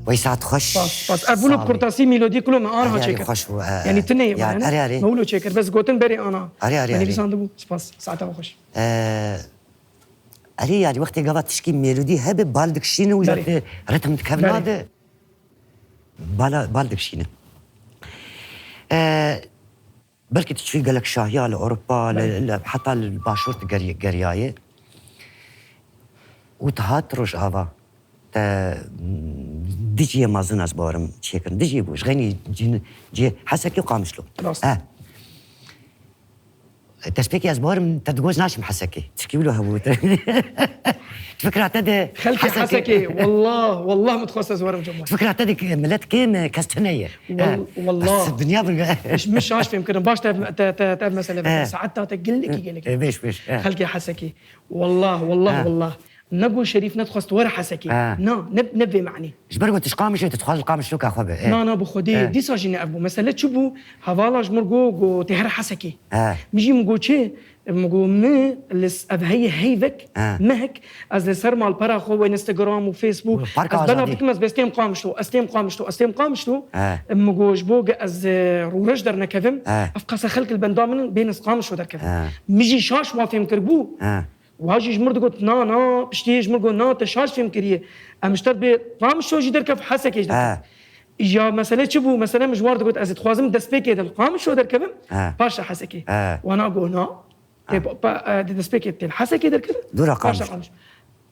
Wey saet xweş. Spas, spas. Ev wilo Sağ ol. kurtasî melodî kulo me anha Erê, erê, çêkir. xweş bû, e, Yanî e. tune ye Ya, bana, ne? erê, erê. Me wilo çêkir. Bes gotin berê ana. Erê, erê, Me erê. nivîsandibû. Spas. Saeta xweş. E, Erê, yanî wextê gava tişkî melodî hebe, bal dikişîne û Berê. jate ritm dikevin Berê. nade. Bala, bal dikişîne. E, Belkî tu çûyî gelek şahiya li Ewropa, li, Belê. li, heta li başûr tu geriy-, geriyayê. Û tu hat Rojava. Te, mm, dijiyê mezin ez bawerim çêkirin. Dijiyê bû. Ji xeynî cîn-, cî Hesekê û Qamişlo. Rast. Eh. Destpêkê ez bawerim te digot naçim Hesekê. Tirkî wilo hebû. Fikra te de Xelkê Hesekê. Hesekê, wallah, wallah min dixwest ez werim cuma. Fikra te de ki millet kêm e, kes tune ye. Wal-, Eh, wallah. bes dinya bin. Min şaş fêm kirin. Baş te, te, te, te mesele Eh. bikin. Saet ta te gelekî, gelekî. Eh, beş, beş. Eh. Xelkê Hesekê. Wallah, wallah, Eh. wallah. Ne got Şerîf nedixwest were Hesekê. Eh. Na, ne, ne vê manî. Ji ber ku tu ji Qamişê, tu dixwaz li Qamişloka xwe be. Eh. Na, na, bi Xwedê, Eh. dîsa jî ne ev bû. Mesele çi bû? Hevala ji min got, got, tê here Hesekê. Eh. Min jî min got çi? Min got, min li s-, ev heye heyvek, Eh. mehek, ez li ser malpera xwe û Instagram û Facebook, Parka ez bena Azadî. bikim, ez bes têm Qamişlo, ez têm Qamişlo, ez têm Qamişlo. Eh. Min got, ji bo ge ez, e, rûreş dernekevim, Eh. ev qasa xelk li benda min in, bên ez Qamişlo derkevim. Eh. Min jî şaş wan fêm kiribû. Eh. Wa jî ji mir digot, na, na, piştî ji mir got, na, te şaş fêm kiriye. Em ji te bê Qamişlo jî derkev, Hesekê jî derkev. Eh. Ya mesele çi bû? Mesele min ji war digot, ez dixwazim destpêkê de li Qamişlo derkevim, Eh. paşa Hesekê. Eh. Wana got, na. Tê Ah. pa, pa, eh, di destpêkê tê li Hesekê derkevin. Dûra Paşa Qamişlo. Qamişlo.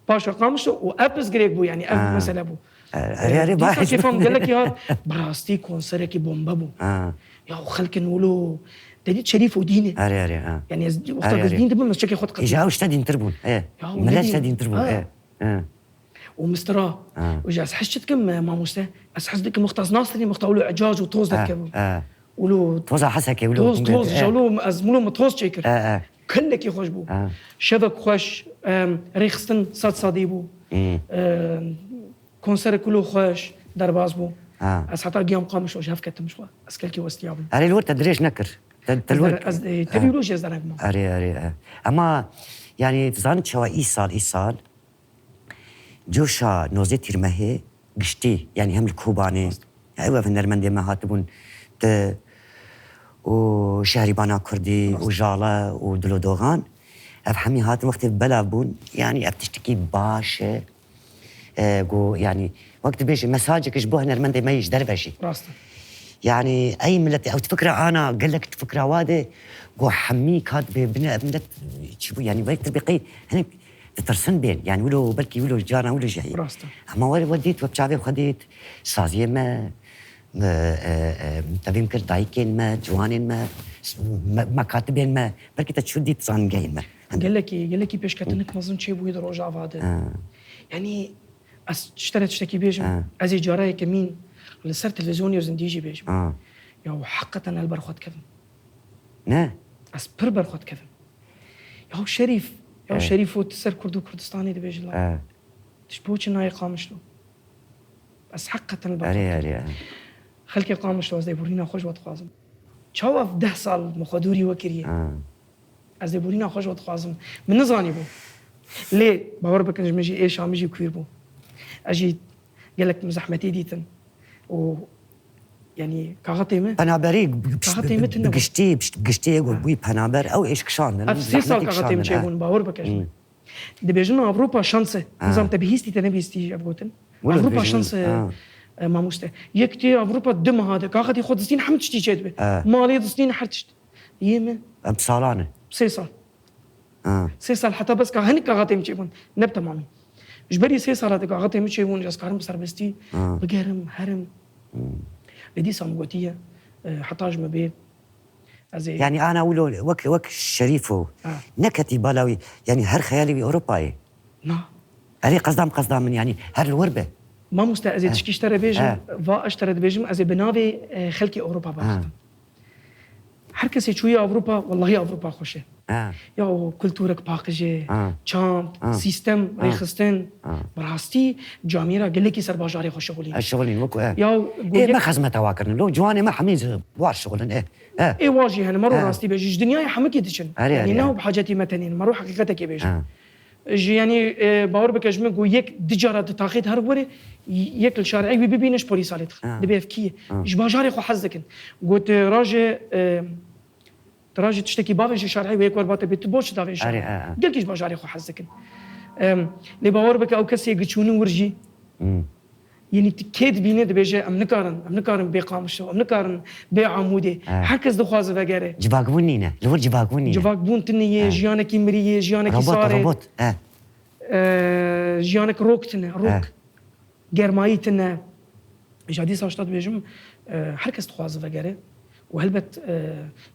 Paşa Qamişlo û ev pirsgirêk bû, yanî ev Ah. mesele bû. Eh, erê, erê, Eh, dîsa baş. kêfa min gelekî hat, bi rastî konserekî bombe bû. Ah. Ya xelkin wilo, te dît Şerîf û dîn e. Erê, erê, ah. Yanî ez wexta Erê, ku ez erê. dîn dibim, ez çekê xwe diqetim. Îja ew ji te dîntir bûn. Eh. Ya, û Millet ji te dîn- dîntir bûn. Ah. Eh. Eh. û mistira. Û ji ez hez çi dikim, e, mamoste? Ez hez dikim wexta ez nasirî, wexta wilo ecac û toz derkevû. Wilo Toza Hesekê wilo. Toz, toz, ji wilo ez wilo min toz çêkir. Gelekî xweş bû. Şevek xweş, em, rêxistin sed sedî bû. Em, konserek wilo xweş derbas bû. Ez heta giyam Qamişlo ji hev ketim ji xwe. Ez gelkî westiyabûm. Erê li wir te dirêj nekir. Te, te li wir Ez, e, tevî wilo jî ez dereng mam. Erê, erê, e. Ama, yanî, tu zanî çawa îsal, îsal, coşa nozdeh Tîrmehê giştî, yanî hem li Kobanê, ew ev hunermendê me hatibûn, tu û Şehrîbana Kurdî û Jala û Dilo Dogan, ev hemî hatin wextê belav bûn, yanî ev tiştekî baş e. E, ku, yanî, wek dibêje, mesajek ji bo hunermendê me yî ji derve jî. Rast e. Yanî, ey miletê, ew fikra ana, gelek fikra wa de, ku hemî kat bê bine, ev milet çi bû, yanî, wek dibê qey, hinek ditirsin bên, yanî, wilo, belkî wilo, carna wilo jî heye. Rast e. Ama we, we dît, we bi çavê xwe dît, saziyê me, e, e, e, tevîm kir, dayikên me, ciwanên me, me, mekatibên me, belkî te çû dît zanîngehên me. Gelekî, gelekî pêşketinik mezin çêbûyî di Rojava de. Yanî, ez ji te re tiştekî bêjim, ez ê cara yekemîn li ser televîzyonê û zindî jî bêjim. Ya heqeten ez li ber xwe dikevim. Ne? Ez pir ber xwe dikevim. Ya Şerîf, ya Şerîf û tu ser Kurd û Kurdistanê dibêjin la. Tu ji bo çi nayê Qamişlo? Ez heqeten li ber xwe dikevim. Xelkê Qamişlo ez lêborîna xwe ji we dixwazim. Çawa ev deh sal min xwe dûrî we kiriye? Ez lêborîna xwe ji we dixwazim. Min nizanîbû. Lê bawer bikin ji min jî êşa min jî kwîr bû. Ez jî gelek min zehmetî dîtin. Û yanî kaxetê min, Penaberî bi- bi- kaxetê min tune bû. Giştî, bi- giştî yê ku bûyî penaber, ew êş kişandin. Ev sê sal zehmetî kaxetê min kişandin, ha. Çêbûn, bawer bike ji min. Dibêjin Avrupa şans e. Nizam te bihîstî, te nebihîstî ev gotin. Wilo Avrupa dibêjin, şans e, ha. E, mamoste. Yek tê Avrupa du meha de. Kaxetê xwe distîn hem tiştî çêdibe. Ha. Malê distîn her tişt. Yê min. Em salan e. Sê sal. Ha. Sê sal heta bes ka hinek kaxetê min çêbûn. Ne bi temamî. Ji berî sê sala de kaxetê min çêbûn, ez karim bi serbestî bigerim, herim. Lê dîsa min gotiye, e, heta ji min bê, ez ê Yanî ana wilo wek, wek Şerîfo Ha. Neketî bala wî, yanî her xeyalê wî Ewropayê. Na. Erê qezda min, qezda min, yanî her li wir be. Mamoste, ez ê tişkî ji te re bêjim, Ha. Va ez ji te re dibêjim, ez ê bi navê, e, xelkê Ewropa biriqim. Her kesê çûye Ewropa, wellahî Ewropa xweş e. Ha. Ya o kulturek paqij e, Ha. Çand, Ha. Sîstem, Ha. Rêxistin. Ha. Bi rastî camîra gelekî ser bajarê xwe şixulîne. Ez şixulîn, wekî, e. Ya Ê, me xizmeta wa kirin. Lo ciwanê me hemî zi-, war şixulin, e. E. Ê wa jî hene, mero Ha. rastî bêjî. Ji dinyayê hemikê diçin. Erê, Yanî erê, ne erê. Bi hacetî me tenê ne, mero heqîqetekê bêjin. Ha. Ji, yanî, e, bawer bike ji min ku yek di cara di taxê di her were, yek li şarî wî bibîne ji polîsa lê dixin. Ha. Dibê ev kî ye? Ha. Ji bajarê xwe hez dikin. Got, e, raje, e, tu raje tiştekî bavêje şarî wê yek wer bate bê tu bo çi davêje? Erê, e, e. Gelkî ji bajarê xwe hez dikin. Em, lê bawer bike ew kesê giçûnin wir jî. Hmm. Yanî tu kê dibîne dibêje, em nikarin, em nikarin bê Qamişlo, em nikarin bê Amûdê. He. Her kes dixwaze vegere. Civakbûn nîne, li wir civakbûn nîne. Civakbûn tune ye, He. Jiyanekî mirî ye, jiyanekî Robot, sar e. Robot, he. E, jiyanek rok tune, rok. He. Germayî tune. Ji dîsa ji te dibêjim, e, her kes dixwaze vegere. Û helbet, e,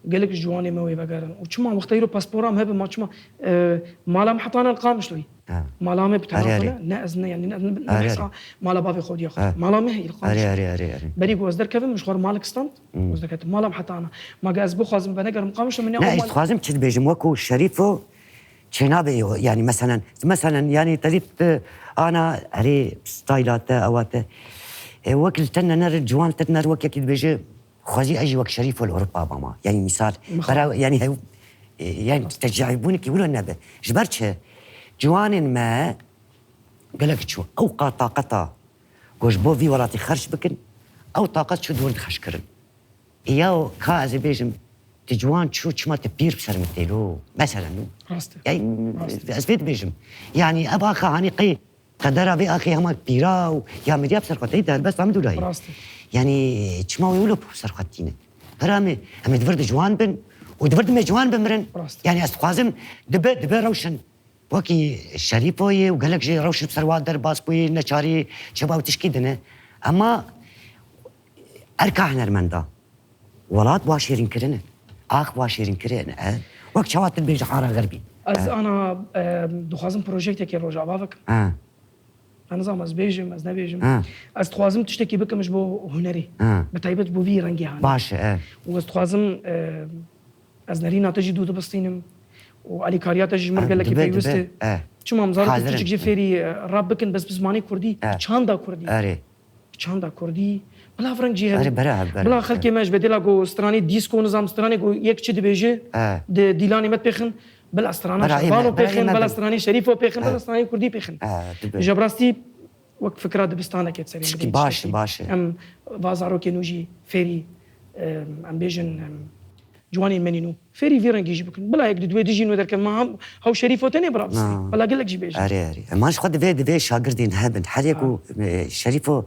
gelek ji ciwanê me wê vegerin. Û çima wexta îro paspora me hebe, ma çima, e, mala me heta ne li Qamişloyî. Ha. Mala me bi tena Erê, xwe erê. Ne, ne ez ne, yanî ne, ne, ne Erê, behsa erê. Mala bavê xwe diya xwe. Ha. Mala me heye li Qamişlo. Erê, erê, erê, erê. Berî ku ez derkevim, ji xwe re malek stand, Hmm. ez derketim. Mala me heta ne. Ma ge ez bixwazim venegerim Qamişlo, min Ne, ew ez mal dixwazim çi dibêjim, wekû Şerîfo çênabe, yanî meselen, meselen, yanî te dît, e, ana, erê, stayla te, ewa te. E, wek li te nener, ciwan te nener, wek yekî dibêje, Xwezî ez jî wek Şerîfo li Ewropa bama. Yanî mîsal, Mixabin. Bera, yanî hew, e, yanî tecrîbûnekî wilo nebe. Ji ber çi? Ciwanên me gelek çû. Ew qat taqeta ku ji bo vî welatî xerc bikin, ew taqet çû di wir de xerc kirin. Ya ka ez ê bêjim, tu ciwan çû, çima tu pîr bi ser min tê lo? Meselen, Rast e. Yanî, Rast e. Ez vê dibêjim. Yanî ev axa hanî qey Qedera vê axê hema pîra û ya mirya bi ser xwe tê, derbas Amidûlayê. Rast e. Yanî çima wê wilo bi ser xwe tîne? Pera me, em ê di vir de ciwan bin û di vir de me ciwan bimirin. Rast e. Yanî ez dixwazim dibe, dibe rewşin. Wekî Şerîfoyê û gelek jî rewşin bi ser wan derbas bûyî, neçarî çaba û tişkî dine. Ema erka hunermenda. Welat wa şêrînkirin e. Ax wa şêrînkirin e. Wek çawa tu dibêjî hara xerbî. Ez ana, e, dixwazim projektekê Rojava bikim. Ha. Ez nizanim ez bêjim, ez nebêjim. Ha. Ez dixwazim tiştekî bikim ji bo hunerê. Ha. Bi taybet bo vî rengê hanê. Baş e, e. Û ez dixwazim, e, ez nerîna te jî dû dibistînim. Û alîkariya te jî ji min Ha, gelekî dibe, pêwist dibe. e. Eh. Çima em zaroka Hazir tu im. çikcî fêrî, e, rap bikin, bes bi zimanê kurdî, Eh. bi çanda kurdî. Erê. Bi çanda kurdî. Bila ev reng jî Erê, hebe. bera, bera, Bila bera. xelkê me ji bedêla ku stranê dîsko nizam stranê ku yek çi dibêje, Eh. di dîlanê me pêxin, bila stranê Bera, ê me, şevano bera, pêxin, ê me bila bin. stranê şerîfo pêxin, bila Eh. stranê kurdî pêxin. Eh, dibe. Ji bi rastî wek fikra dibistaneke serê Tişkî min baş, tiştekî. Baş e. Em va zarokê nû jî fêrî, em, em bêjin, em, ciwanên me nî nû. Fêrî vî rengî jî bikin. Bila yek di duê dijîn wê derkevin. Ma hem hew şerîfo tenê birabistî. Ha. Bila gelek jî bêjin. Erê, erê. Ema ji xwe divê, divê şagirdên hebin. Her yek û, e, şerîfo,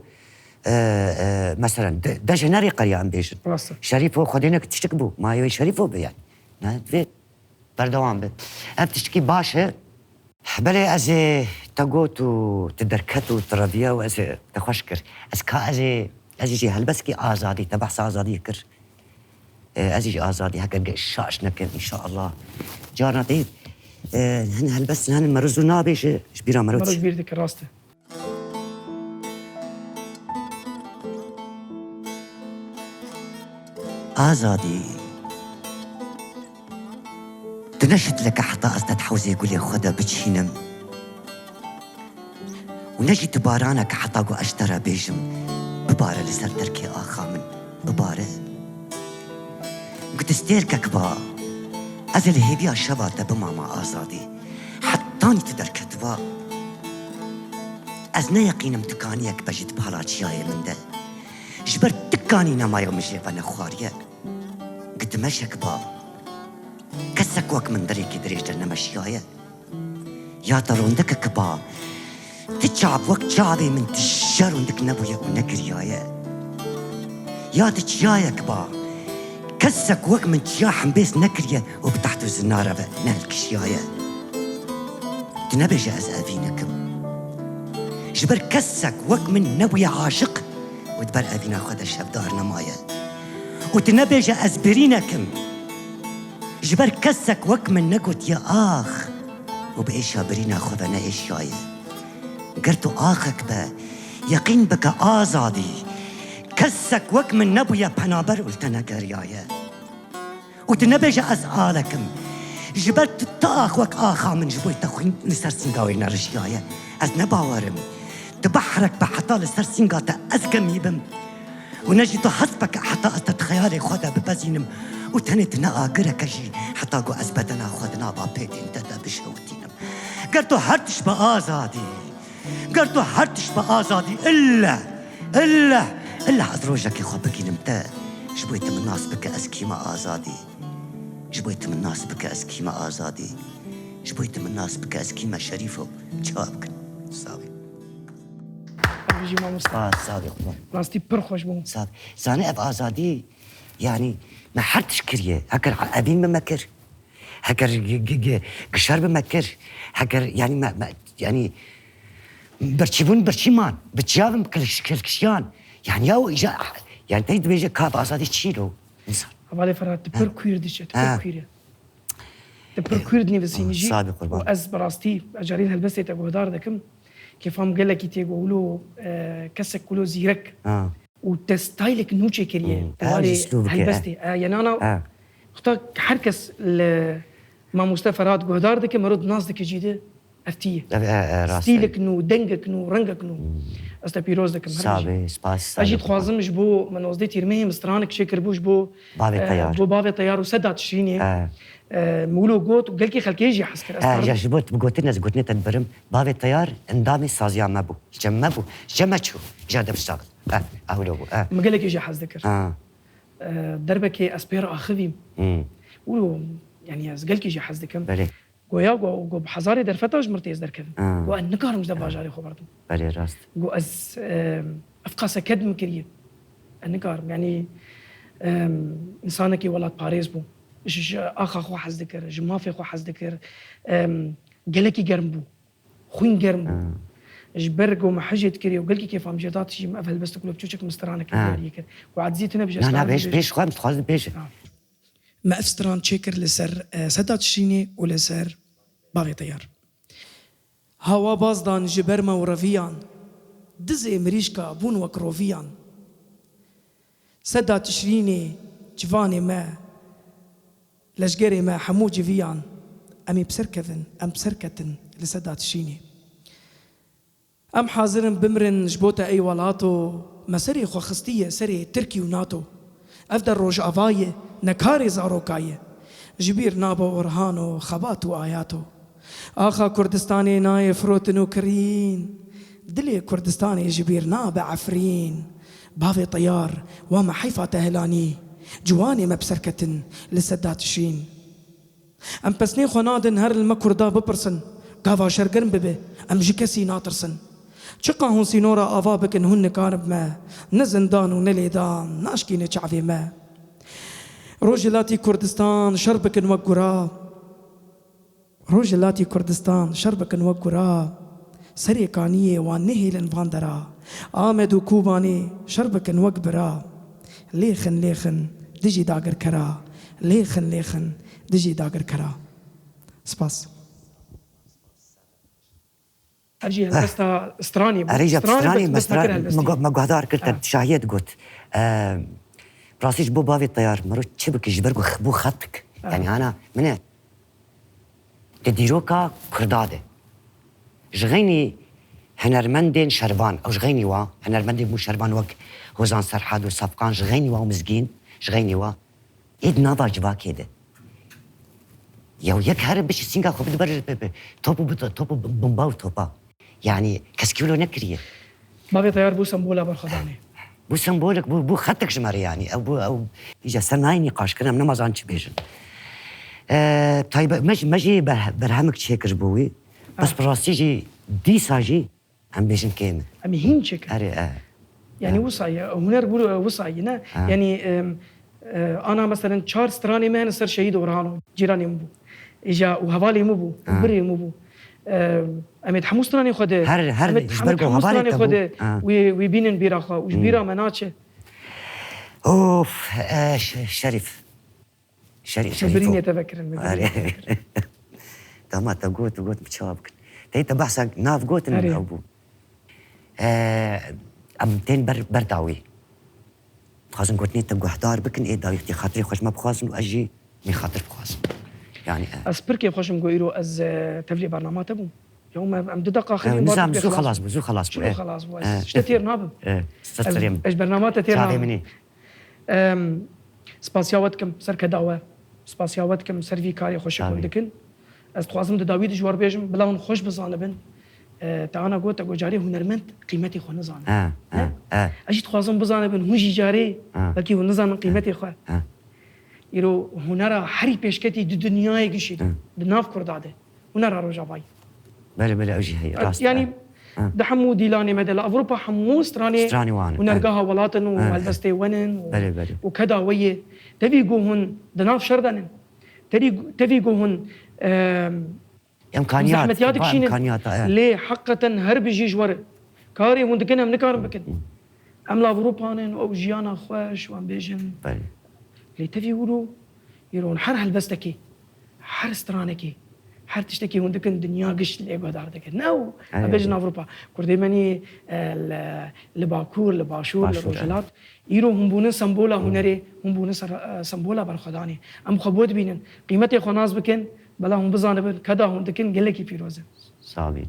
e, e, meselen, de, de ji nerê qeriya em bêjin. Rast e. Şerîfo xwedê nek tiştik bû. Ma yê şerîfo bi yani. Ne, divê berdewam bi. Ev tiştikî baş e. Belê ez ê te got û tu derket û tu reviya û ez ê te xweş kir. Ez ka ez ê, ez ê jî helbestkî azadî, te behsa azadiyê kir. E, ez ê jî azadî heke ge-, şaş nekim, înşallah. Carna tê, e, hin helbest, hin mero zû nabêje, ji bîra mero Mero çi. ji bîr dike, rast e. Azadî. Tu ne şitleke heta ez te di hewzê gulê xwe de biçînim. Û ne jî tu baraneke heta ku ez ji te re bêjim, bibare li ser terkê axa min, bibare. Got stêrkek ba, ez ê li hêviya şeva te bimama Azadî. Hetanî tu derketiba. Ez ne yeqînim tu kaniyek be jî di pala çiyayê min de. Ji ber tu kanî nemaye û min jê venexwariye. Got meşek ba. Kesek wek min derêkî dirêj de nemeşiyaye. Ya te rondikek ba. Ti çav wek çavê min tije rondik nebûye û negiriyaye. Ya ti çiyayek ba. Kesek wek min çiya hembêz nekiriye û bi teht û zinare ve nehilkişiyaye. Tu nebêje ez evînekim. Ji ber kesek wek min nebûye aşiq û di ber evîna xwe de şevdar nemaye. Û tu nebêje ez birînekim. Ji ber kesek wek min negotiye ax û bi êşa birîna xwe ve neêşiyaye. Ger tu axek be, yeqîn bike Azadî. Kesek wek min nebûye penaber û li te negeriyaye. Û tu nebêje ez alek im. Ji ber tu, tu ax wek axa min ji bo te xwîn li ser sînga wê nerijiyaye. Ez ne bawer im. Tu behrek be heta li ser sînga te ez gemî bim. Û ne jî tu hespeke heta ez te di xeyalê xwe de bibezînim. Û tenê tu ne agireke jî heta ku ez bedena xwe di nava pêtên te de bişewitînim. Ger tu her tişt bi Azadî. Ger tu her tişt bi Azadî, ille, ille, ille ez rojekê xwe bigînim te. Ji bo tu min nas bike ez kî me Azadî. Ji bo tu min nas bike ez kî me Azadî. Ji bo tu min nas bike ez kî me Şerîfo. Çawa bikin? Savê. Bijî mamoste. Sağ, savê xwe. Rastî pir xweş bû. Savê. Zanî ev Azadî, yani me her tişt kiriye. Heker evîn bi me kir. Heker gi-, gi-, gi-, gişer bi me kir. Heker, yani me, me, yani birçîbûn birçî man. Bi çiya vim kiliş-, kilkişiyan. Yani ya o îca, yani te dibêje ka bi Azadî çî lo. Însan. Hevalê Ferhat, tu pir queer diçe, tu pir Ha. queer e. Tu pir queer dinivîsînî jî. Sağ ol, qurban. Û ez bi rastî, ez carîn helbestê te guhdar dikim. Kêfa min gelekî tê ku wilo, e, kesek wilo zîrek. Ha. Û te stylek nû çêkiriye. Hmm. Te warê Her jî slûbike, helbestê. E, yani ana, Ha. xta her kes li mamoste Ferhat guhdar dike, mero nas dike cî de. Ev tî ye. Ev, e, e, rast e. Stîlek nû, dengek nû, rengek nû. Ez te pîroz dikim. Her Sağ bijî. be, spas. Ez jî Sağ be. Dixwazim ji bo, min nozdeh Tîrmehê min stranek çêkiribû ji bo, Bavê e, Teyar. ji bo Bavê Teyar û Sedat Şirînê. E. E, min wilo got û gelkê xelkê jî hez kir. Ez E, karim- ya ji bo tu gotin ez gotinê te dibirim. Bavê Teyar endamê saziya me bû. Ji cem me bû. Ji cem me çû. Ji de bistağil. E, ewlo bû. E. Min gelekî jî hez dikir. Ha. E, derbekê ez pê re axivîm. Hmm. Wilo, yani ez gelkî jî hez dikim. Belê. Goya go, go bi hezarê derfeta ji mir tê ez derkevim. Ha. Go ez nikarim ji de bajarê xwe berdim. Belê rast. Go ez, e, ev qase ked min kiriye. Ez nikarim. Yani, e, insanekî welatparêz bû. Ji, ji axa xwe hez dikir, ji mafê xwe hez dikir. E, gelekî germ bû. Xwîn germ bû. Ji ber go me hejê dikirî û gelkî kêfa min jê da tijî min ev helbestik wilo biçûçek min stranek Ha. diyariyê kir. Go ecizî tune bije Na, na, starê bêj, bije. bêj, xwem, dixwazim bêje. Me ev stran çêkir li ser, e, Sedat Şirînê û li ser Bavê Teyar. Hawa bazdan ji ber me û reviyan, Dizê mirîşka bûn wek roviyan. Seda Tişrînê civanê me, leşgerê me hemû civiyan. Em ê bi ser kevin, em bi ser ketin li Seda Tişrînê. Em hazir in bimirin ji bo te ey welato, me serê xwe xistiye serê Tirkî û nato. Ev der Rojava ye, ne karê zaroka ye. Ji bîr nabe Orhano, Xebat û Ayato. Axa Kurdistanê nayê firotin û kirîn. Dilê Kurdistanê ji bîr nabe Efrîn. Bavê Teyar, wa me heyfa te helanî. Ciwanê me bi ser ketin li Seda Tişrîn. Em pesnê xwe nadin her li me Kurda bipirsin. Gava şer germ bibe, em ji kesî natirsin. Çiqa hûn sînora ava bikin, hûn nikarin bi me. Ne zindan û ne lêdan naşkîne çavê me. Rojhilatî Kurdistan şer bikin wek gura. Rojhilatî Kurdistan şer bikin wek gura. Serê kaniyê wan nehêlin van dera. Amed û Kobanê şer bikin wek bira. Lêxin lêxin dijî dagirkera. Lêxin lêxin dijî dagirkera. Spas. Ev jî helbesta stranê bû. Erê, ya stranê stranê, bes-, me bes nekir stran-, helbestî. Me gu-, me guhdar kir, te şahiyê digot. Eee, rastî ji bo bavê Teyar, mero çi bike ji ber ku x-, bû xetik. Yanî ana min e. Di dîroka Kurda de. Ji xeynî hunermendên şervan, ew ji xeynî wa, hunermendên bû şervan wek Hozan Serhad û Safkan, ji xeynî wa û Mizgîn, ji xeynî wa. Ê di nava civakê de. Yew yek here bişî sînga xwe bide ber bi, bi top û bi top û bomba û topa. Yanî keskî wilo nekiriye. Bavê Teyar bû sembola berxwedanê. Bû sembolek, bû, bû xetek ji me re yanî. Ew bû, ew îca ser nayê nîqaş kirin, em nemazan çi bêjin. Eee, taybet, me jî, me jî ber-, berhemek çêkir ji bo wî. Bes bi rastî jî dîsa jî em bêjin kêm e. Em hîn çêkir. Erê, e. Yanî wisa ye, huner bû wisa ye, ne? Yanî, em, e, ana meselen çar stranê me hene ser Şehîd Orhan û cîranê min bû. Îja û hevalê min bû, û birê min bû. Em, em ê di hemû stranê xwe de, her, her em ê di ji ber hemû, ku hemû hevalê stranê te xwe bû. De wî, wî bînin bîra xwe û ji bîra me naçe. Of, e, Şe-, Şerîf. Şerî-, Şerîfo. Birînê te vekirin, min birînê te vekirin. Dema te got, got bi çawa bikin. Tey te behsa nav gotin. Erê. Ew bû. Eee, em tên ber, ber dawî. Dixwazin gotinê te guhdar bikin, ê dawî xatirê xwe ji me bixwazin û ez jî min xatir bixwazim. Yanî, e. Ez pir kêfxweş im ku îro ez, e, tevlî bernama te bûm. Ya me, em du deqa xelî. Nizam, zû xelas bû, zû xelas bû, e. Xelas bû, ez ji te têr nabim. E, ez, ez ji bernama te têr nabim. Çavê min ê. Em, spasiya we dikim ser keda we. Spasiya we dikim ser vî karê xweşik hûn dikin. Ez dixwazim di dawî de ji we re bêjim, bila hûn xweş bizanibin. E, te ana got, te got carê hunermend qîmetê xwe nizane. Ne? Ez jî dixwazim bizanibin, hûn jî carê belkî hûn nizanin qîmetê xwe. Îro hunera herî pêşketî di dinyayê gişî de, di nav Kurda de. Hunera Rojavayî. Belê, belê, ew jî heye, rast e. Yanî di hemû dîlanê me de li Ewropa hemû stranê, stranê wan in, hunergeha welat in û helbestê wen in û, belê, belê, û keda we ye. Tevî ku hûn di nav şer de nin. Tevî, tevî ku hûn, em, em zehmetiya dikişînin. Lê heqeten her bijî ji we re. Karê hûn dikin em nikarin bikin. Em li Ewropa nin û ew jiyana xweş, wan bêjin. Belê. Lê tevî wilo, îro her helbestekê, her stranekê, her tiştekê hûn dikin, dinya giş lê guhdar dike. Ne ew, em bêjin Ewropa. Kurdê me nî, e, li, li Bakur, li Başûr, li Rojhilat. Îro hûn bûnin sembola hunerê, hûn bûnin ser, e, sembola berxwedanê. Em xwe bo dibînin. Qîmetê xwe nas bikin, bela hûn bizanibin, keda hûn dikin, gelekî pîroz e. Sax bîn.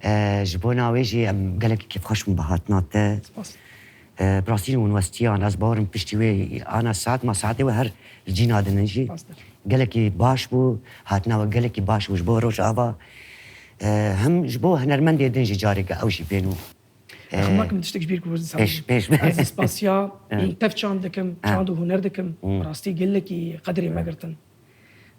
E, ji bona wê jî em gelekî kêfxweş bûn bi hatina te. Spas. E, bi rastî jî hûn westiyan, ez bawer im piştî wê ana saet, ma saetê we her li cîna din in jî. Spas. Gelekî baş bû, hatina we gelekî baş bû ji bo Rojava. E, hem ji bo hunermendê din jî careke ew jî bên û, e, xema kim tiştek ji bîr ku pêş, pêş. Ez spasiya tev çand dikim, çand û huner dikim. Rastî gelekî qedrê me girtin.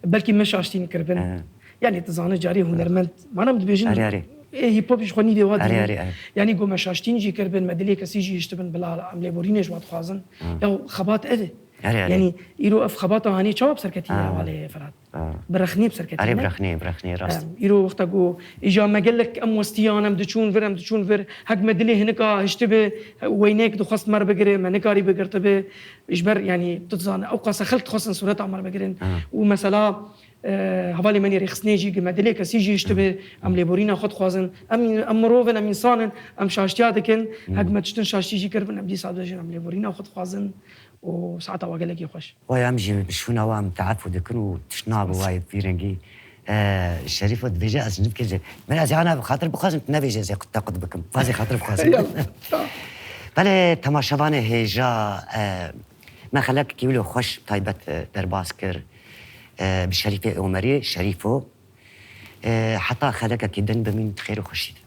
Belkî me şaştîn kiribin. He. Yanî tu zanî carî hunermend, mana em dibêjin, erê, erê, ê hîp hop ji xwe nîvê wa dînî. Erê, erê, erê. Yanî ku me şaştîn jî kiribin, me dilê kesî jî hiştibin, bila em lêborînê ji wa dixwazin. He. Ya xebat ev e. Erê, erê. Yanî îro ev xebata hanî çawa bi serketî ye Ah. hevalê Firat? Ah. Bi rexnê bi serketî Erê ne? bi rexnê, bi rexnê rast. Em, Îro wexta ku îja me gelek em westiyan em diçûn vir, em diçûn vir. Hek me dilê hinika hiştibi, weynek dixwest me re bigire, me nikarî bigirtibi. Ji ber, yanî, tu dizane, ew qasa xelk dixwestin sûreta me re bigirin. Aha. Û mesela, e, hevalê me nê rêxistinê jî, gi me dilê kesî jî hiştibi, em lêborîna xwe dixwazin. Em, em mirov in, em însan in, em şaştiya dikin. Hek me tiştin şaştî jî kiribin, em dîsa dibêjin, em lêborîna xwe dixwazin û saeta we gelekî xweş. Waya em jî bi şûna wan teafû dikin û tişt nabe wayê vî rengî. Ee, Şerîfo dibêje ez nivkê jê. Min ez yana xatir bixwazim, tu nevêje ez ê te qut bikim. Vazê xatir bixwazim. Eyvallah. Tamam. Belê temaşevanê hêja, e, me xelekekî wilo xweş taybet, e, derbas kir. E, bi Şerîfê Omerî, Şerîfo. E, heta xelekekî din bimîn xêr û xweşî de.